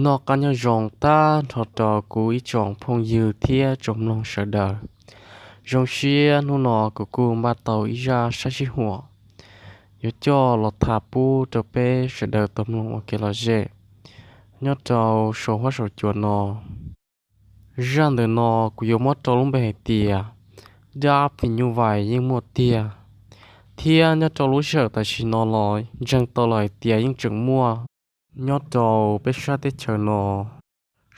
Noj qab nyob zoo tag nrho rau kuv ib tsoom phooj ywg thiab tsoom mloog sawv daws. Zoo siab hnub no kuv kuj npaj tau ib zaj sab sib huam yuav coj los tham pub rau peb sawv daws tau mloog ua kev lom zem nyob rau saum huab saum cua no. Zaj ntawm no kuv yuav muab rau lub npe hais tias dab phim nyuj vais yeej muaj tiag, thiab nyob rau lub sij hawm tam sim no los ntseeg tau los hais tias yeej tseem muaj nyob rau peb sab teb chaws no.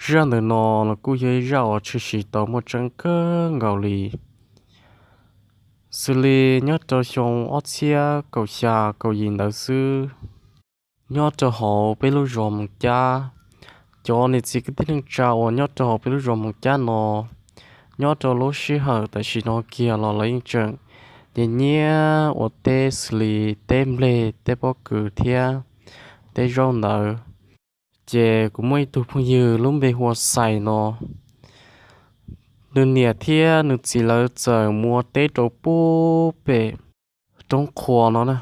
Zaj ntawm no los kuj yog ib zaj uas tshwm sim tau muaj tseeb kawg nkaus li, xws li nyob rau xyoo ob txhiab kaum xya kaum yim ntawd xwb. Nyob rau hauv peb lub zos Moos Cab, cov niam txiv kwv tij neej tsa uas nyob rau hauv peb lub zos Moos Cab no, nyob rau lub sij hawm tam sim no kiag los lawv yeej tseem nyiam nyiam ua teb xws li teb nplej, teb pob kws thiab teb zaub ntawd. Ces kuv muaj ib tug phooj ywg lub npe hu ua Xais no, nws niam thiab nws txiv lawv txawm mus ua teb rau puag pem roob qhua no na.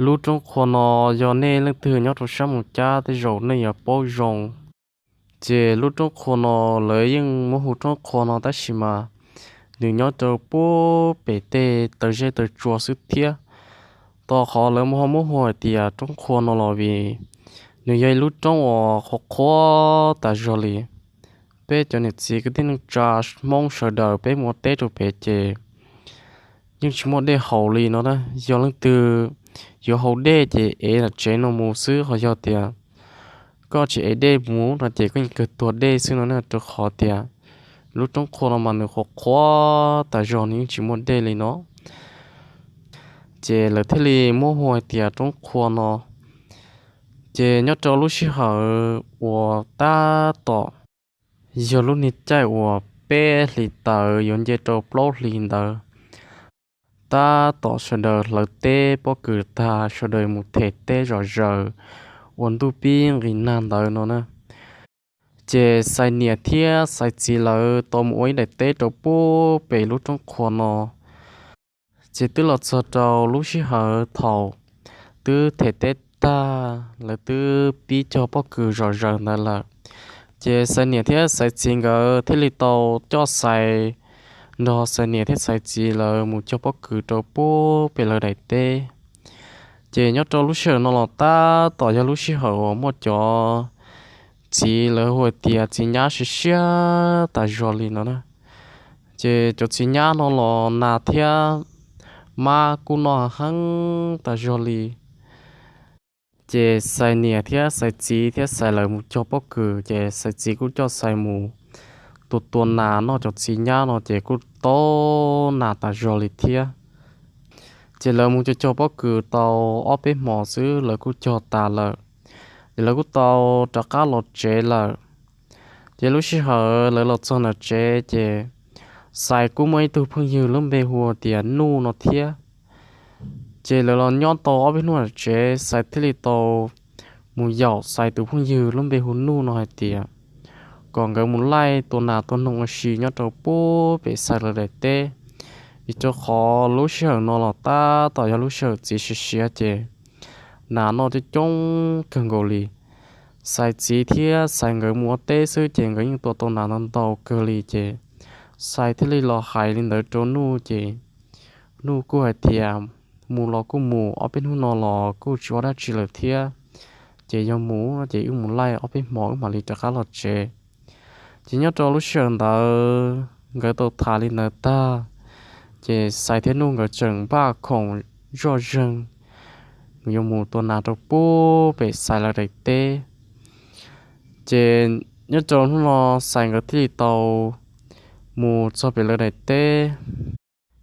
Lub roob qhua no yog nej leej twg nyob rau sab Moos Cab tej zaum nej yuav paub zoo. Ces lub roob qhua no lawv yeej muab hu roob qhua no tab sis mas nws nyob rau puag pem tej taw zeb taw tsua xwb thiab. Tos qhov lawv ho muab hu hais tias roob qhua no los vim nws yog ib lub roob uas qhuav qhuav tas zog li. Peb cov niam txiv kwv tij neej tsa Hmoob sawv daws peb mus ua teb rau pem ces yeej tsis muaj dej haus li no na. Yog leej twg yuav haus dej ces ev tom tsev no mus xwb, ho yog tias koj tsis ev dej mus no ces koj yeej kawg tuag dej xwb no na, rau qhov tias lub roob qhua no mas nws qhuav qhuav tas zog, nws yeej tsis muaj dej li no. Ces lawv thiaj li muab hu hais tias roob qhua no. Ces nyob rau lub sij hawm uas tab tom yog lub niag caij uas peb hlis tawm yuav nce rau plaub hlis ntawd, tab tom sawv daws hlawv teb pob kws tag, sawv daws mus them teb zom zaws uas ntuj pib nqis nag ntawd no na. Ces Xais niam thiab Xais txiv lawv tau mus ua ib daim teb rau puag pem lub roob qhua no. Ces twb los txog rau lub sij hawm thaum twb them teb tag, lawv twb pib cog pob kws zom zaws ntawd lawm. Ces Xais niam thiab Xais txiv nkawd thiaj li tau coj Xais nrog Xais niam thiab Xais txiv lawv mus cog pob kws rau puag pem lawv daim teb. Ces nyob rau lub sij hawm no los tab tom yog lub sij hawm uas muaj cov txiv lawv hu tias txiv nyab siav siab tas zog li no na. Ces cov txiv nyab no los nas thiab mab kuj noj heev tas zog li. Ces Xais niam thiab Xais txiv thiab Xais lawv mus cog pob kws, ces Xais txiv kuj coj Xais mus tua tua nas noj cov txiv nyab no ces kuj tau nas tas zog li thiab. Ces lawv mus cog cog pob kws tau ob peb hmos xwb lawv kuj cog tas lawm, ces lawv kuj tau rov qab los tsev lawm. Ces lub sij hawm lawv los txog nram tsev ces Xais kuj muaj ib tug phooj ywg lub npe hu tias Nuj no thiab. Ces lawv los nyob tau ob peb hnub nram tsev, Xais thiaj li tau mus yaum Xais tus phooj ywg lub npe hu Nuj no hais tias kom nkawd mus laij tua nas tua noog ua si nyob rau puag pem Xais lawv daim teb, vim rau qhov lub sij hawm no los tab tom yog lub sij hawm txiv siav siav ces nas noj coob coob kawg nkaus li. Xais txiv thiab Xais nkawd mus ua teb xwb ces nkawd yeej tua tau nas ntau ntau kawg li ces Xais thiaj li los hais li ntawd rau Nuj ces Nuj kuj hais tias mus los kuj mus, ob peb hnub no los kuj tsis ua dab tsi lawm thiab, ces yog mus no ces wb mus laij ob peb hmo wb mam li rov qab los tsev. Ces nyob rau lub sij hawm ntawd nkawd tau tham li ntawd tag, ces Xais thiab Nuj nkawd tseem npaj khoom zoj zeeg yuav mus tua nas rau puag pem Xais lawv daim teb. Ces nyob rau hnub no Xais nkawd thiaj li tau mus txog pem lawv daim teb.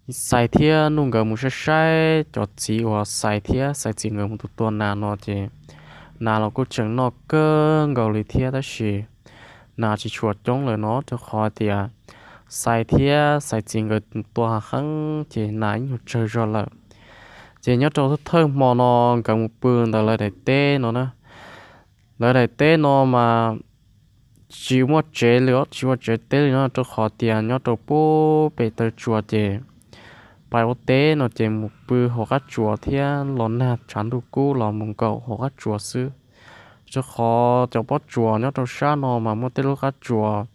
Xais thiab Nuj nkawd mus saib saib cov txiv uas Xais thiab Xais txiv nkawd mus tua tua nas no ces nas los kuj tseem noj kawg nkaus li thiab, tab sis nas tsis tshua coob lawm no rau qhov tias Xais thiab Xais txiv nkawd mus tua heev ces nas ib nyuag tsawg zog lawm. Ces nyob rau thawj hmo no nkawd mus pw ntawm lawv daim teb no na. Lawv daim teb no mas tsis muaj tsev li os, tsis muaj tsev teb li no rau qhov tias nyob rau puag pem taw tsua ces pais ua teb no ces mus pw hauv qab tsua thiab los nag tshav ntuj kub los mus nkaum hauv qab tsua xwb. Rau qhov cov pob tsuas nyob rau sab no mas muaj tej lub qab tsuas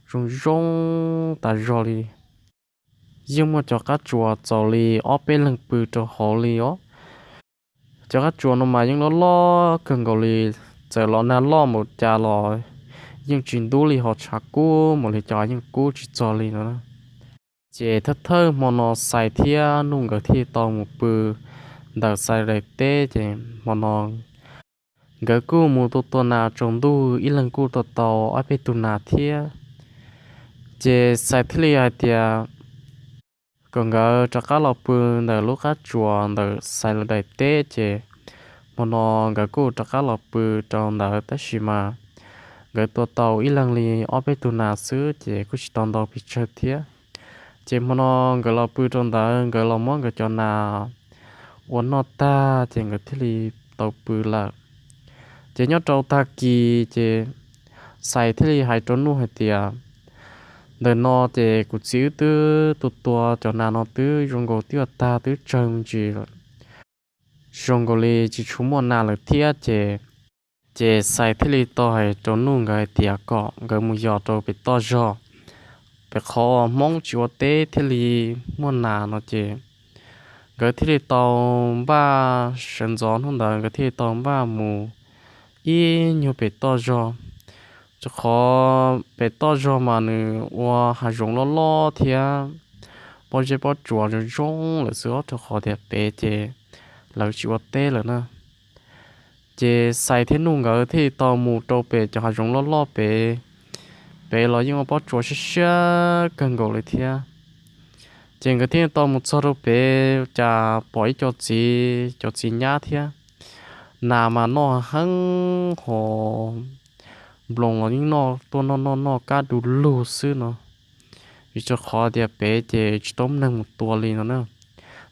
zoo zoo tas zog li. Yeej muaj cov qab tsuas txaus li ob peb leeg pw rau hauv li os. Cov qab tsuas no mas yeej loj loj kawg nkaus li, txawm los nag loj npaum cas los yeej tsis ntub li hos tshav kub npaum li cas yeej kub tsis txog li no. Ces thawj thawj hmo no Xais thiab Nuj nkawd thiaj tau mus pw ntawm Xais daim teb. Ces hmo no nkawd kuj mus tua tua nas tsaus ntuj, ib leeg kuj tua tau ob peb tug nas thiab. Ces Xais thiaj li hais tias kom nkawd rov qab los pw ntawm lub qab tsuas ntawm Xais lawv daim teb. Ces hmo no nkawd kuj rov qab los pw rau ntawd, tab sis mas nkawd tua tau ib leeg li ob peb tug nas xwb ces kuj tsis tau ntau pes tsawg thiab. Ces hmo no nkawd los pw rau ntawd, nkawd los muab nkawd cov nas ua noj tag ces nkawd thiaj li tau pw lawm. Ces nyob rau tag kis ces Xais thiaj li hais rau Nuj hais tias, ntawm no ces kuv txiv wb twb tua tua cov nas no twb zoo nkaus twb yuav tag twb tsawg me ntsis lawm, zoo nkaus li tsis tshua muaj nas lawm thiab. Ces ces Xais thiaj li tau hais rau Nuj nkawd hais tias kom nkawd mus yos rau pem toj zog, pem qhov Hmoob tsis ua teb thiaj li muaj nas no. Ces nkawd thiaj li tau npaj, sawv ntxov hnub ntawd nkawd thiaj li tau npaj mus ib nyuag pem toj zog, rau qhov pem toj zog mas nws ua hav zoov loj loj thiab pob zeb pob tsuas zoo zoo lawm xwb, rau qhov tias pem ces lawv tsis ua teb lawm na. Ces Xais thiab Nuj nkawd thiaj li tau mus rau pem cov hav zoov loj loj pem. Pem los yeej ua pob tsuas siab siab kawg nkaus li thiab. Ces nkawd thiaj tau mus txog rau pem, cas pom ib co txiv, cov txiv nyab thiab. Nas mas noj heev hos nploos los yeej noj tuaj noj noj noj kab du lug xwb no. Vim rau qhov tias pem ces tsis tau neeg mus tua li no na,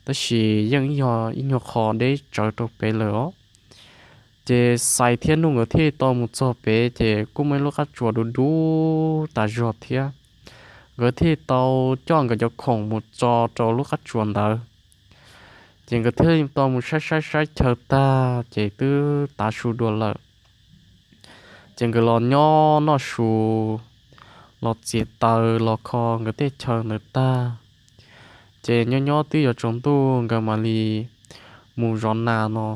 tab sis yeej yog ib nyuag qho deb tsawv rau pem lawm os. Ces Xais thiab Nuj nkawd thiaj tau mus txog pem ces kuj muaj ib lub qab tsuas du du tas zog thiab. Nkawd thiaj tau coj nkawd cov khoom mus tso rau lub qab tsuas ntawd. Ces nkawd thiaj tau mus saib saib saib chaw tag ces twb tav su dua lawm. Ces nkawd los nyob noj su, los txiav taws los kho nkawd tej chaw ntawd tag, ces nyob nyob twb yuav tsaus ntuj nkawd mam li mus zov nas no.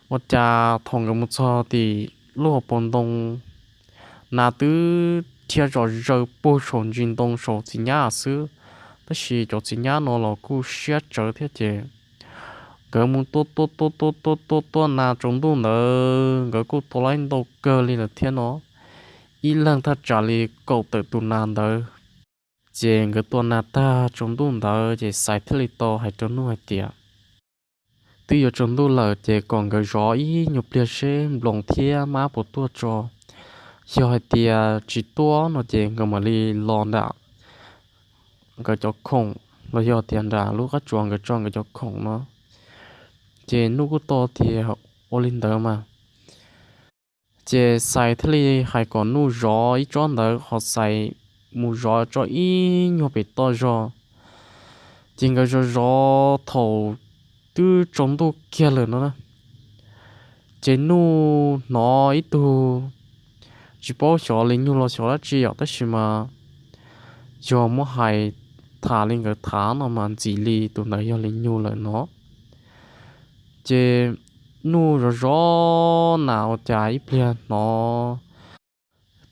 Ua cas thaum nkawd mus txog tim lub hauv paus ntoo, nas twb dhia zom zaws puag saum ntsis ntoo saum txiv nyab xwb, tab sis cov txiv nyab no los kuj siab tsawv thiab ces nkawd mus tua tua tua tua tua tua tua nas tsaus ntuj ntawd nkawd kuj tua laib ntau kawg li lawm thiab no, ib leeg thaj tsam li kaum tawm tus nas ntawd. Ces nkawd tua nas tag tsaus ntuj ntawd ces Xais thiaj li tau hais rau Nuj hais tias, twb yuav tsaus ntuj lawm ces kom nkawd zov ib nyuag pliag seb nploos thiab mab puas tuaj tso. Yog hais tias tsis tuaj no ces nkawd mam li los nram nkawd cov khoom los yog tias nram lub qab tsuas nkawd tso nkawd cov khoom no. Ces Nuj kuj tau tias ua li ntawd mas. Ces Xais thiaj li hais kom Nuj zov ib tsob ntawd, ho Xais mus zov tso ib nyuag pem toj zog. Ces nkawd zov zov thaum twb tsaus ntuj kiag lawm no na, ces Nuj hnov ib tug, tsis paub xyov li nyuj los xyov dab tsi yom, tab sis mas yog muab hais tham li nkawd tham no mas ntxim li tus ntawd yog li nyuj lawm no. Ces Nuj zov zov nas ua cas ib pliag hnov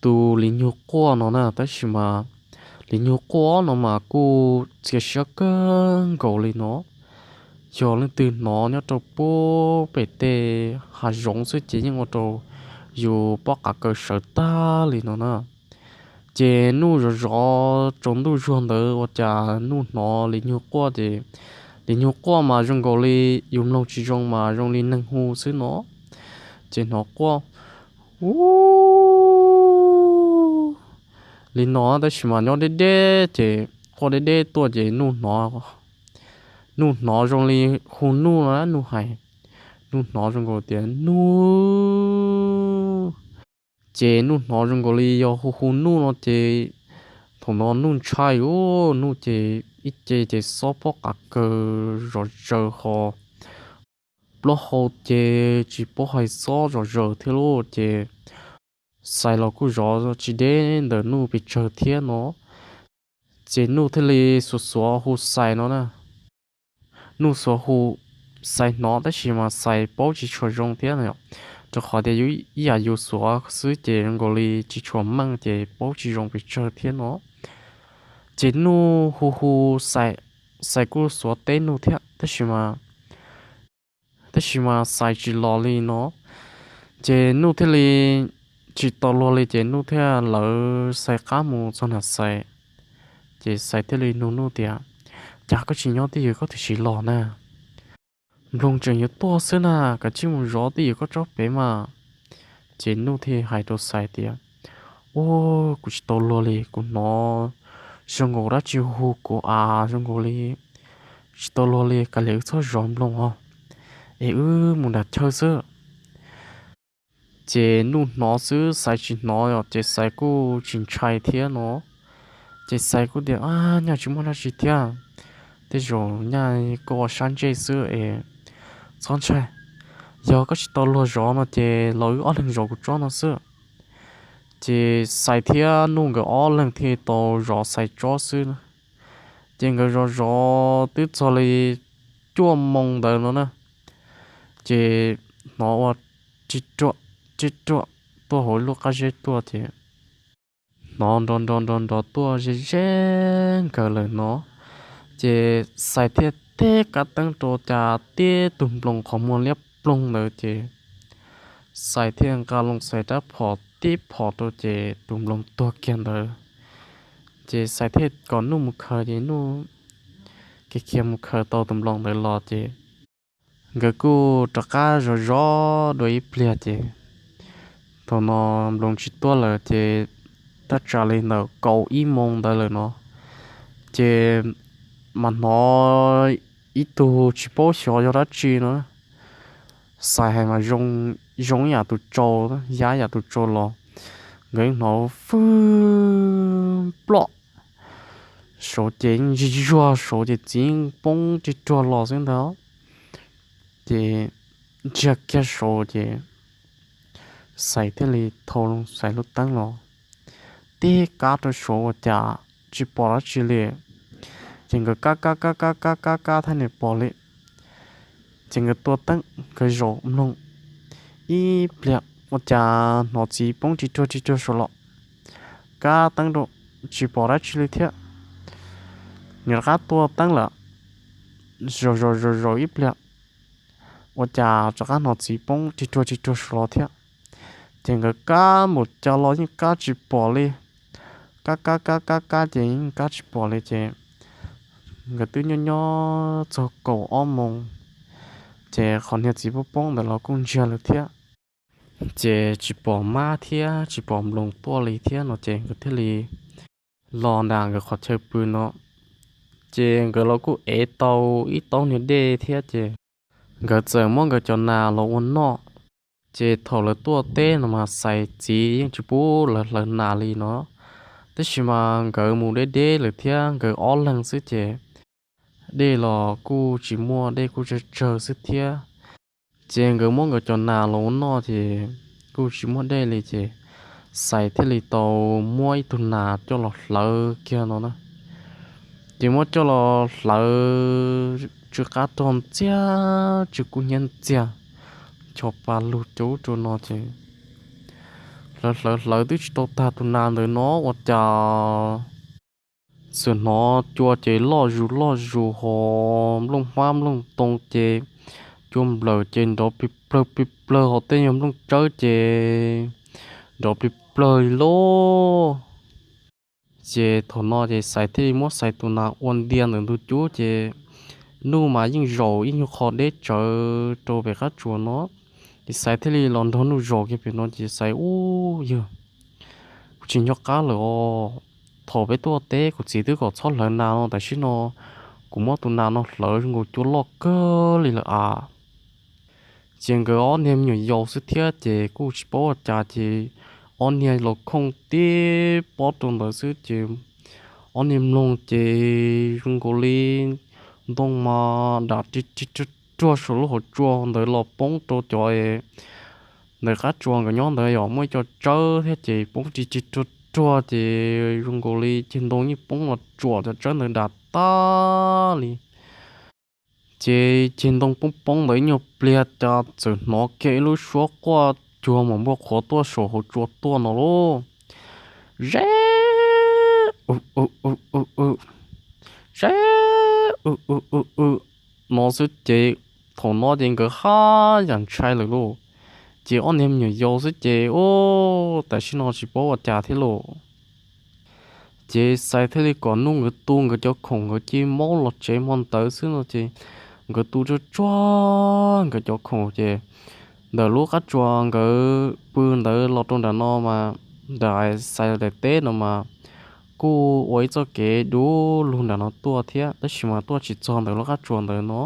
tus li nyuj quaj no na, tab sis mas li nyuj quaj no mas kuj txias siab kawg nkaus li no. Yog leej twg hnov nyob rau pub pem tej hav zoov xwb ces yeej ua rau yus pob qav kaws sawv tag li no na. Ces Nuj zov zov tsaus ntuj zuag ntawd ua cas Nuj hnov li nyuj quaj ces li nyuj quaj mas zoo nkaus li yus mloog tsis zoo mas zoo li neeg hu xwb no. Ces hnov quaj u li no tab sis mas nyob deb deb ces quaj deb deb tuaj ces Nuj hnov, Nuj hnov zoo li hu Nuj no, Nuj hais, Nuj hnov zoo nkaus tias Nuj. Ces Nuj hnov zoo nkaus li yog hu hu Nuj no ces thaum no Nuj ntshai u, Nuj ces ib ce ces xob pob qav kaws zom zaws ho plaub hau ces tsis paub hais xob zom zaws thiab lauj. Ces Xais los kuj zov tsis deb ntawm Nuj pes tsawg thiab no. Ces Nuj thiaj li xuav xuav hu Xais no na. Nuj xuav hu Xais hnov tab sis mas Xais paub tsis tshua zoo thiab no, rau qhov tias yus ib yam yus xuav xwb ces zoo nkaus li tsis tshua meej ces paub tsis zoo pes tsawg thiab no. Ces Nuj hu hu Xais, Xais kuj xuav teb Nuj thiab tab sis mas tab sis mas Xais tsis los li no. Ces Nuj thiaj li tsis tau luag li ces Nuj thiaj lawv Xais qab mus txog nram Xais. Ces Xais thiaj li nug Nuj tias, Cas koj tsis nyob twj ywm koj twb sim los na? Nploog tseem yuav tuaj xwb na, kav tsij mus zov twj ywm koj tsob pem mas. Ces Nuj thiaj hais rau Xais tias, Ua, kuv tsis tau luag li, kuv hnov zoo nkaus dab tsi hu kuv av zoo nkaus li, tsis tau luag li, kav liam wb txhob zov nploog os, es wb mus nram chaw xwb. Ces Nuj hnov xwb Xais tsis hnov os ces Xais kuj tsis ntshai thiab no. Ces Xais kuj tias, Nyaj tsis muaj dab tsi thiab, tej zaum nyaj koj ua sab ntsej xwb es txhob ntshai. Yog koj tsis tau luag zov no ces los wb ob leeg zov kuv tsob no xwb. Ces Xais thiab Nuj nkawd ob leeg thiaj tau zov Xais tsob xwb. Ces nkawd zov zov twb txog li cuaj moo ntawd no na, ces hnov ua ri ruam ri ruam tuaj hauv lub qab zeb tuaj ces hnov nrov nrov nrov nrov tuaj ze ze nkawd lawm no. Ces Xais thiaj tib kab teeb rau cas tib tug nploos qhov muag liab ploog ntawd ces Xais thiaj nqa loo Xais rab phom tib phom rau ces tus nploos tuag kiag ntawd. Ces Xais thiaj kom Nuj mus khaws ces Nuj kiag khiav mus khaws tau tus nploos ntawd los ces nkawd kuj rov qab zov zov dua ib pliag ces thaum no nploos tsis tuaj lawm ces thaj tsam li ntawm kaum ib moo ntawd lawm no. Ces mas hnov ib tug tsis paub xyov yog dab tsi no, Xais hais mas zoo ib yam tus tsau, yab yam tus tsau los, nkawd hnov fwj ploj saud ces yeej zuag saud ces txiv poob ri ruag los xwb ntag. Ces ntsiag kiag saud ces Xais thiaj li thau Xais lub teeb los tib kab rau saud ua cas tsis pom dab tsi li. Ces nkawd kab kab kab kab kab kab kab thiaj li pom li. Ces nkawd tua teeb nkawd zaum mloog ib pliag ua cas hnov txiv poob ri ruag ri ruag saud los, kab teeb rau tsis pom dab tsi li thiab. Nws rov qab tua teeb lawm, zaum zaum zaum zaum ib pliag ua cas rov qab hnov txiv poob ri ruag ri ruag saud los thiab. Ces nkawd kab npaum cas los yeej kab tsis pom li, kab kab kab kab kab ces yeej kab tsis pom li ces nkawd twb nyob nyob txog kaum ob moo ces qhov niag txiv poob poob ntawd los kuj ntsiag lawm thiab. Ces tsis pom mab thiab tsis pom nploos tuaj li thiab no ces nkawd thiaj li los nram nkawd qhov chaw pw no. Ces nkawd los kuj ev tau ib taub niag dej thiab ces nkawd txawm muab nkawd cov nas los ua noj. Ces thaum lawv tuaj teb no mas Xais txiv yeej tsis pub lawv hlawv nas li no, tab sis mas nkawd mus deb deb lawm thiab nkawd ob leeg xwb ces dej los kuj tsis muaj, dej kuj tsawg tsawg xwb thiab. Ces nkawd muab nkawd cov nas los ua noj ces kuj tsis muaj dej li ces Xais thiaj li tau muab ib tug nas coj los hlawv kiag no na. Ces muab coj los hlawv tsw qab rog ntxiag, tsw kub hnyiab ntxiag, ncho pa lug cub rau no ces hlawv hlawv hlawv twb tsis tau tag tus nas ntawd no ua cas txawm hnov cua ces loj zus loj zus ho nplooj hmab nplooj ntoo ces cua nplawm ces nrov plig plawg plig plawg ho tej nyuag nplooj tsawb ces nrov plig plawg li lauj. Ces thaum no ces Xais thiaj li muab Xais tus nas ua ntia ntawm ntug cub ces Nuj mas yeej zaum ib nyuag qho deb tsawv rau pem qab tsuas no. Ces Xais thiaj li los nrog Nuj zaum kiag pem no ces Xais, Ub yawg, kuv tsis nco qab lawm os. Thaum peb tuaj teb kuv txiv twb kom txhob hlawv nas no tam sim no kuv muab tus nas no hlawv zoo nkaus cua loj kawg li lawm as. Ces nkawd ob niag me nyuam yaus xwb thiab ces kuj tsis paub ua cas ces ob niag los khooj tib pob rau ntawd xwb ces ob niag mloog ces zoo nkaus li ntoo mas dam ri ri ruag saum lub hauv tsua ntawd los poob rau cov ntawm qab tsua nkawd nyob ntawd yog muaj ib co tsawb thiab ces poob ris ris ruag ruag ces zoo nkaus li ceg ntoo yeej poob los tsuam cov tsawb ntawd dav tag li. Ces ceg ntoo poob poob ntawd ib nyuag pliag cas txawm hnov kiag ib lub suab quaj cuag mas npua qhuav tuaj saum hauv tsua tuaj no lauj. Ze, u u u u u, ze, u u u u, no xwb ces thaum no ces nkawd haj yam ntshai lawm lauj. Ces ob niag me nyuam yaus xwb ces ua tam sim no tsis paub ua cas thiab lauj. Ces Xais thiaj li kom nug nkawd tu nkawd cov khoom, nkawd cia li maub los tsev hmo ntawd xwb no ces nkawd tu tsuag tsuag nkawd cov khoom ces ntawm lub qab tsua nkawd pw ntawd los rau nram no mas, nram Xais daim teb no mas kuj ua ib txoj kev du lug nram no tuaj thiab tab sis mas tuaj tsis txog ntawm lub qab tsua ntawd no.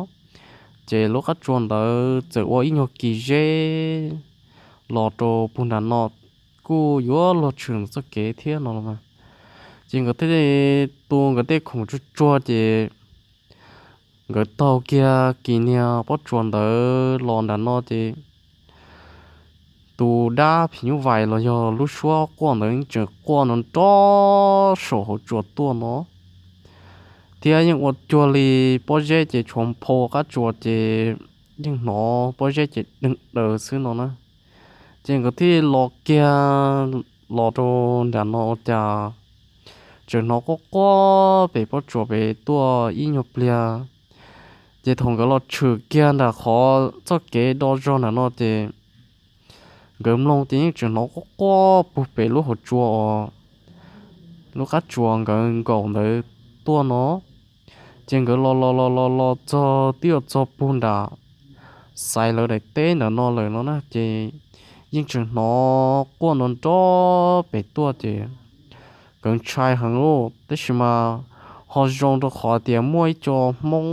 Ces lub qab tsua ntawd txawm ua ib nyuag kis zeb los rau puag nram no, kuj yuav luag tshwm ntawm txoj kev thiab no los mas. Ces nkawd thiaj li tu nkawd tej khoom tsuag tsuag ces nkawd taug kiag kis niag pob tsuas ntawd los nram no ces tus dab phim nyuj vais los yog lub suab quaj ntawd tseem quaj nrov nrov saum hauv tsua tuaj no thiab yeej ua cuag li pob zeb ces tshuav phau qab tsua ces yeej hnov pob zeb ces deeg daws xwb no na. Ces nkawd thiaj los kiag los rau nram no ua cas tseem hnov quaj quaj pem pob tsuas pem tuaj ib nyuag pliag. Ces thaum nkawd los tshwm kiag nram qhov txoj kev do zog nram no ces nkawd mloog ces yeej tseem hnov quaj quaj puag pem lub hauv tsua os, lub qab tsua nkawd nkaum ntawd tuaj no. Ces nkawd los los los los los txog twb yuav txog puag nram Xais lawv daim teb ntawm no lawm no na ces yeej tseem hnov quaj nrov nrov pem tuaj ces nkawd ntshai heev lauj. Tab sis mas ho zoo rau qhov tias muaj ib co Hmoob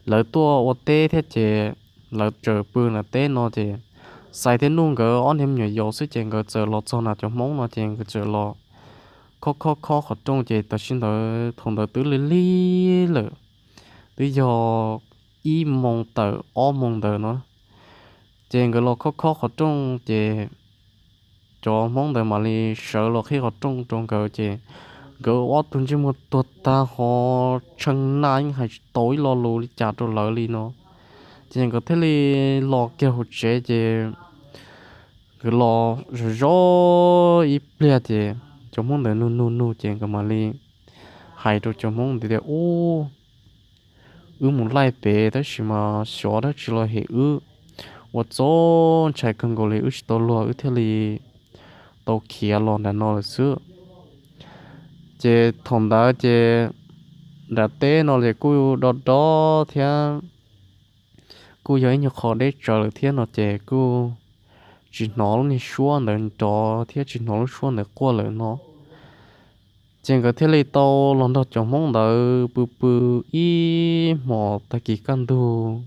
lawv tuaj ua teb thiab ces lawv tseem pw nram teb no ces Xais thiab Nuj nkawd ob niag me nyuam yaus xwb ces nkawd txawm los txog nram cov Hmoob no ces nkawd txawm los khob khob khob qhov rooj ces tam sim ntawd thaum ntawd twb lig lig lawm, twb yog ib moos tawm ob moos ntawd no. Ces nkawd los khob khob qhov rooj ces cov Hmoob ntawd mam li sawv los qhib qhov rooj rau nkawd ces nkawd ob tug ntsej muag tuag tag ho tshee naj yeej hais tsis tau ib lo lus li cas rau lawv li no. Ces nkawd thiaj li los kiag hauv tsev ces nkawd los zov zov ib pliag ces cov Hmoob ntawd nug nug nug ces nkawd mam li hais rau cov Hmoob ntawd tias, Ub, wb mus laij pem tab sis mas xyov dab tsi los hem wb ua txaus ntshai kawg nkaus li, wb tsis tau luag wb thiaj li tau khiav los nram no lawm xwb. Ces thaum ntawd ces nram teb no ces kuj do do thiab kuj yog ib nyuag qho deb tsawv lawm thiab no ces kuj tsis hnov lub niag suab ntawd nrov thiab tsis hnov lub suab ntawd quaj lawm no. Ces nkawd thiaj li tau los nrog cov Hmoob ntawd pw pw ib hmos tag kis kaj ntug,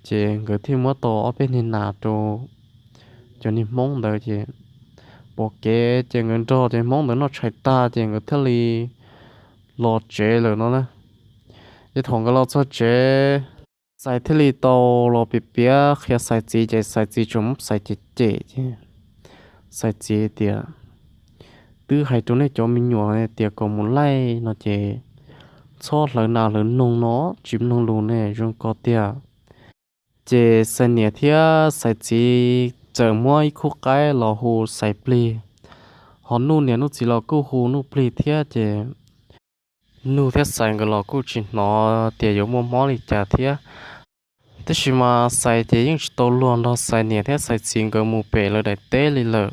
ces nkawd thiaj muab tau ob peb niag nas rau cov niag Hmoob ntawd ces pom kev ces nkawd nrog cov Hmoob ntawd noj tshais tag ces nkawd thiaj li los tsev lawm no na. Ces thaum nkawd los txog tsev, Xais thiaj li tau los piav piav qhia Xais txiv ces Xais txiv tsuas muab Xais cem cem ces Xais txiv tias, Twb hais rau nej cov me nyuam tias kom mus laij no ces txhob hlawv nas hlawv noog no, tsis mloog lus ne zoo ko tiag. Ces Xais niam thiab Xais txiv txawm muab ib khub qaib los hu Xais plig, ho Nuj niam Nuj txiv los kuj hu Nuj plig thiab ces Nuj thiab Xais nkawd los kuj tsis hnov tias yuav muaj mob li cas thiab. Tab sis mas Xais ces yeej tsis tau luag nrog Xais niam thiab Xais txiv nkawd mus pem lawv daim teb li lawm,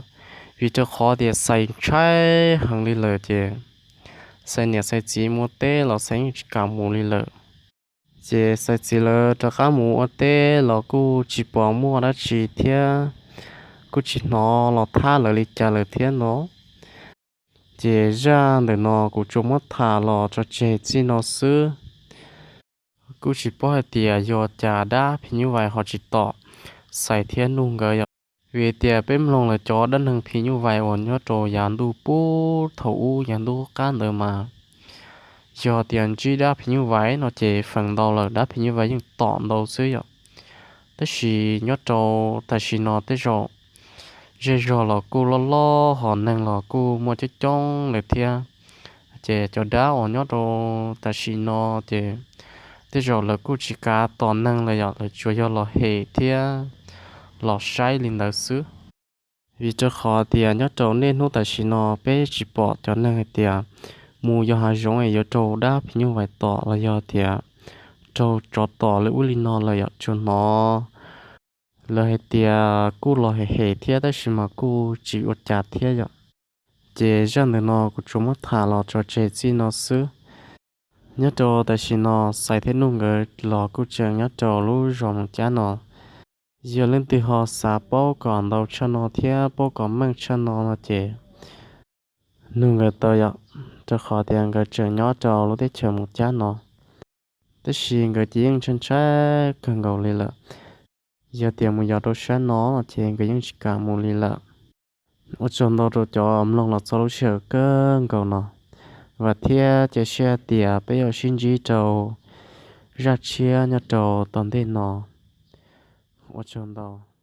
vim rau qhov tias Xais ntshai heev li lawm ces Xais niam Xais txiv mus teb los Xais yeej tsis kam mus li lawm. Ces Xais txiv lawv rov qab mus ua teb los kuj tsis pom muaj dab tsi thiab, kuj tsis hnov los thab lawv li cas lawm thiab no. Ces zaj ntawm no kuv tsuas muab tham los tso tseg txij no xwb. Kuj tsis paub hais tias yog cas dab phim nyuj vais ho tsis tom Xais thiab Nuj nkawd yom, vim tias peb mloog lawv cov dab neeg phim nyuj vais uas nyob rau yav ntuj puag thaum ub yav ntuj qab ntawd mas Yog tias ntsib dab phim nyuj vais no ces feem ntau lawm dab phim nyuj vais yeej tom ntau xwb yom. Tab sis nyob rau tam sim no tej zaum zej zog los kuj loj loj, hos neeg los kuj muaj coob coob lawm thiab. Ces cov dab uas nyob rau tam sim no ces tej zaum lawv kuj tsis kav tom neeg lawm yom, lawv tsuas yog los hem thiab los saib li ntawd xwb. Vim rau qhov tias nyob rau niaj hnub tam sim no peb tsis pom cov neeg hais tias mus yos hav zoov es yuav raug dab phim nyuj vais tom los yog tias raug tsov tom li ub li no lawm yom. Tsuas hnov lawv hais tias kuj los hem hem thiab tab sis mas kuj tsis ua cas thiab yom. Ces zaj ntawm no kuv tsuas muab tham los tso tseg txij no xwb. Nyob rau tam sim no Xais thiab Nuj nkawd los kuj tseem nyob rau lub zos Moos Cab no. Yog leej twg ho xav paub kom ntau tshaj no thiab paub kom meej tshaj no no ces nug nkawd tau yom, rau qhov tias nkawd tseem nyob rau lub teb chaws Moos Cab no. Tab sis nkawd ces yeej ntshai ntshai kawg nkaus li lawm. Yog tias mus yos rau sab no no ces nkawd yeej tsis kam mus li lawm. Ua tsaug ntau rau cov mloog los txog lub sij hawm kawg nkaus no. Vam thiab cia siab tias peb yuav sib ntsib rau zaj tshiab nyob rau tom ntej no. Ua tsaug ntau.